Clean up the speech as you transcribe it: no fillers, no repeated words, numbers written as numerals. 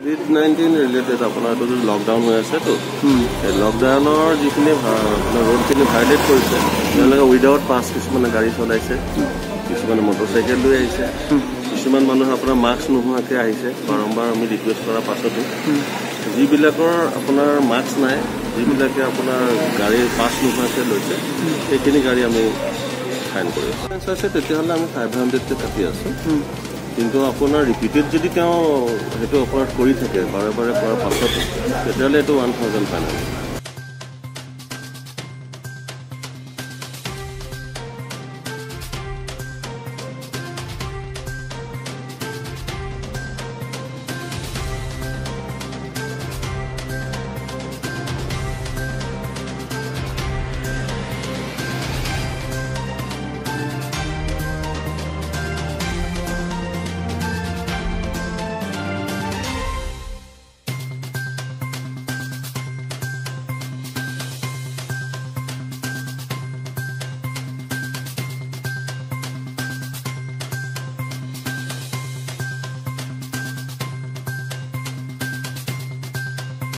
ক'ভিড-19 related আপোনাৰ এইটো lockdown হৈ আছেতো, এই লকডাউনৰ যিখিনি আপোনাৰ ৰোডখিনি ভায়লেট কৰিছে তেওঁলোকে, উইদাউট পাছ কিছুমানে গাড়ী চলাইছে, কিছুমানে মটৰচাইকেল লৈ আহিছে, কিছুমান মানুহে আপোনাৰ মাস্ক নোহোৱাকৈ আহিছে। বাৰম্বাৰ আমি ৰিকুৱেষ্ট কৰাৰ পাছতো যিবিলাকৰ আপোনাৰ মাস্ক নাই, যিবিলাকে আপোনাৰ গাড়ীৰ পাছ নোহোৱাকৈ লৈছে, সেইখিনি গাড়ী আমি ফাইন কৰি আছোঁ। আছে তেতিয়াহ'লে আমি 500কৈ কাটি আছোঁ। কিন্তু আপোনাৰ ৰিপিটেড যদি তেওঁ সেইটো অপৰাধ কৰি থাকে, বাৰে বাৰে কৰাৰ পাছতো, তেতিয়াহ'লে এইটো 1000 ফাইন হ'ব।